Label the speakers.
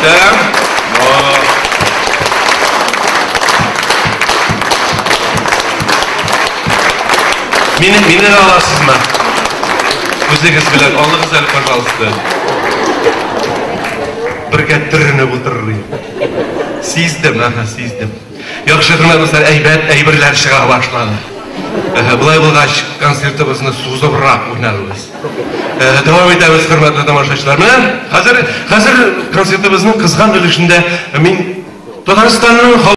Speaker 1: Сәлам. Мине, мине дә аласызмы? Үзегез белән алыгыз әле, пожалуйста. Бергә төренеп утырыр идем. Сиздем, аһа, сиздем. Яхшы, хөрмәтле дуслар, әйбәт әйберләр чыга башлады. Болай булгач, концертыбызны сузыбрак уйнарбыз. Дәвам итәбез, хөрмәтле тамашачылар. Менә хәзер, хәзер концертыбызның кызган өлешендә мин Татарстанның.